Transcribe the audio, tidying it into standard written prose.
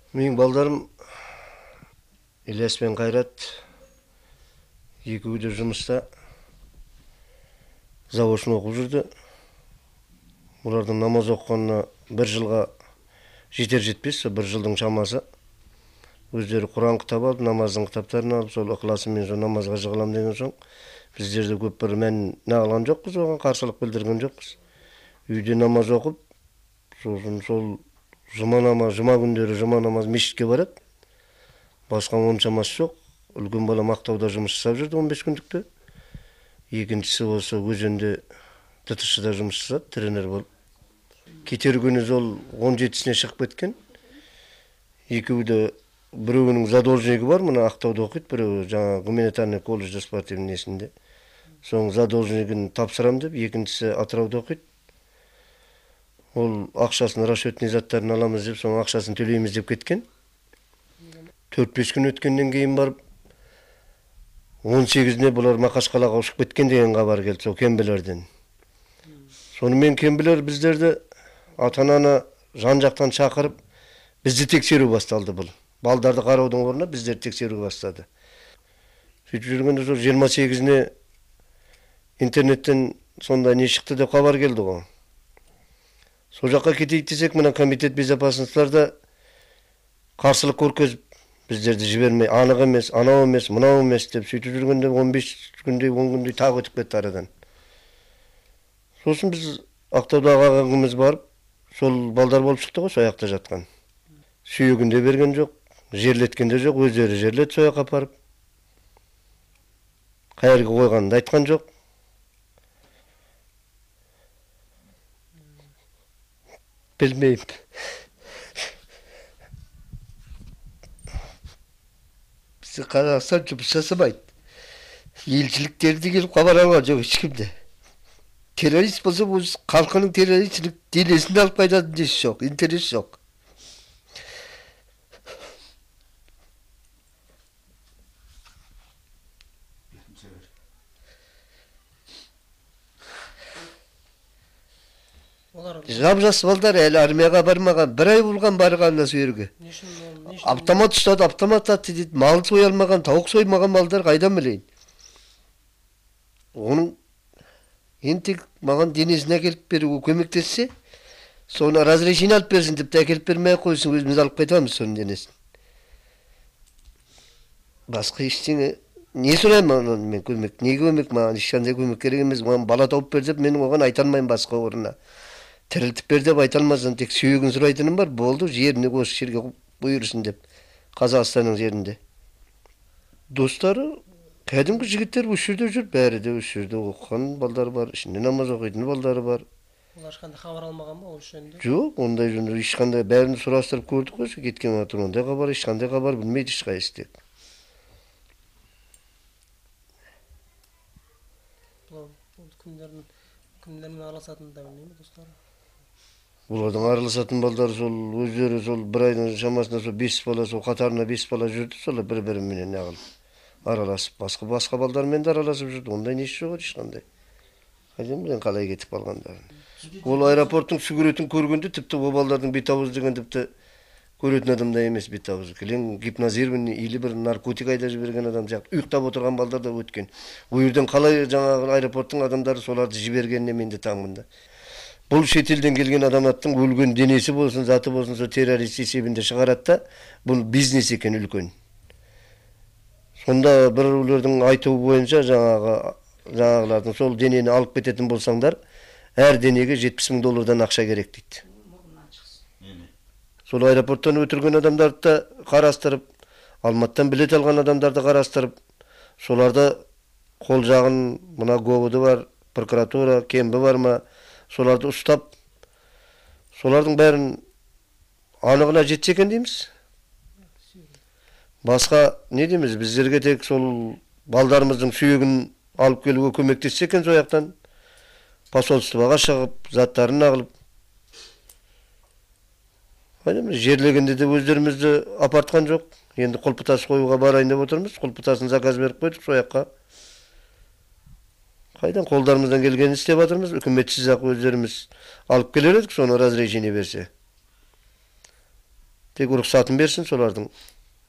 Менің балдарым Ильяс пен Қайрат екеуі де жұмыста, заочно оқып жүрді. Олардың намаз оқығанына бір жылға жетер жетпес, бір жылдың шамасы. Өздері Құран кітап алып, намаздың кітаптарын алып, сол ықыласымен сол намазға жығылам деген соң, біздер де көп бір мән алған жоқпыз, оған қарсылық білдірген жоқпыз. Үйде намаз оқып, сосын сол жұма намаз, жұма күндері жұма намаз мешітке барады. Басқа оның шамасы жоқ. Үлкен балам Ақтауда жұмыс жасап жүрді 15 күндікті. Екіншісі осы Өзенде ДТШ-да жұмыс жасады, тренер болып. Кетер күні сол 17-сіне шығып кеткен. Екеуі де, біреуінің задолжнигі бар, мына Ақтауда оқиды, біреуі жаңа гуманитарный колледжде спортивный несінде. Соның задолжнигін тапсырам деп, екіншісі Атырауда оқиды. Ол ақшасын, расчетный заттарын аламыз деп, соның ақшасын төлейміз деп кеткен. 4-5 күн өткеннен кейін барып, 18-іне бұлар Мақашқалаға ұшып кеткен деген хабар келді, сол кембілерден. Сонымен кембілер біздерді ата-ананы жан-жақтан шақырып, бізді тексеру басталды бұл. Балдарды қараудың орнына біздерді тексеру бастады. Сөйтіп жүргенде сол 28-іне интернеттен сондай не шықты деп хабар келді ғой. Сол жаққа кетейік десек, мына комитет безопасностьларда қарсылық көргізіп, біздерді жібермей, анық емес, анау емес, мынау емес деп сөйтіп жүргенде 15 күндей, 10 күндей тағы өтіп кетті арадан. Сосын біз Ақтаудағы ағамыз барып, сол балдар болып шықты ғой, сол жақта жатқан. Сүйегін де берген жоқ, жерлеткен де жоқ, өздері жерлет сол жаққа апарып. Қай жерге қойғанын да айтқан жоқ. Білмеймін. Бізді Қазақстан жұмыс жасамайды. Елшіліктері де келіп хабар алған жоқ ешкімде. Террорист болса, өз халқының террористілік денесін де алып қайтатын несі жоқ, интерес жоқ. Жап-жас балдар әлі армияға бармаған, бір ай болған барғанына сол жерге. Автомат ұстады, автомат атты дейді, мал соя алмаған, тауық соймаған балдар қайдан білейін. Оның енді тек маған денесін әкеліп беруге көмектессе, соны разрешение алып берсін, тіпті әкеліп бермей қойсын, өзіміз алып қайтамыз соның денесін. Басқа ештеңе не сұраймын анан мен көмек, не көмек, маған ешқандай көмек керек емес, маған бала тауып бер деп мен оған айта алмаймын басқа орнына. Тірілтіп бер деп айта алмасам, тек сүйегін сұрайтыным бар, болды, жеріне осы жерге бұйырсын деп, Қазақстанның жерінде. Достары, кәдімгі жігіттер осы жерде жүр, бәрі де осы жерде оқыған балдар бар, ішінде намаз оқитын балдары бар. Олар ешқандай хабар алмаған ба ол жөнінде? Жоқ, ондай жөнінде ешқандай, бәрін сұрастырып көрдік қой, кеткен жатыр, ондай хабар, ешқандай хабар білмейді ешқайсысы тек. Бұл кімдермен араласатынын да білмеймін достары. Олардың араласатын балдары сол өздері сол бір айдың шамасында сол 5 бала, сол қатарына 5 бала жүрді, солар бір-біріменен неғылып араласып, басқа балдармен де араласып жүрді. Ондай несі жоқ еді ешқандай. Қайдан білейін қалай кетіп қалғандарын. Ол аэропорттың сүгіретін көргенде тіпті ол балдардың бет ауызы деген тіпті көретін адамдай емес бет ауызы. Кілең гипнозированный или бір наркотик айдап жіберген адам сияқты ұйықтап отырған балдар да өткен. Ол жерден қалай жаңағы аэропорттың адамдары соларды жібергеніне мен де таңмын да. Бұл шетелден келген адаматтың өлген денесі болсын, заты болсын, сол террорист есебінде шығарады да, бұл бизнес екен үлкен. Сонда біреулердің айтуы бойынша жаңағылардың сол денені алып кететін болсаңдар, әр денеге 70 мың доллардан ақша керек дейді. Сол аэропорттан өтірген адамдарды да қарастырып, Алматыдан билет алған адамдарды қарастырып, соларды қол жағын, мына ГОВД бар, прокуратура, КМБ бар ма, соларды ұстап, солардың бәрін анығына жетсе екен дейміз. Басқа не дейміз, біздерге тек сол балдарымыздың сүйегін алып келуге көмектессе екен сол жақтан, посольствоға шығып, заттарын ағылып. Жерлегенде де өздерімізді апартқан жоқ. Енді құлпытас қоюға барайын деп отырмыз. Құлпытасын заказ беріп қойдық сол жаққа. Қайдан қолдарымыздан келгенін істеп жатырмыз. Үкіметсіз ақ өздеріміз алып келер едік, соны разрешение берсе. Тек рұқсатын берсін солардың.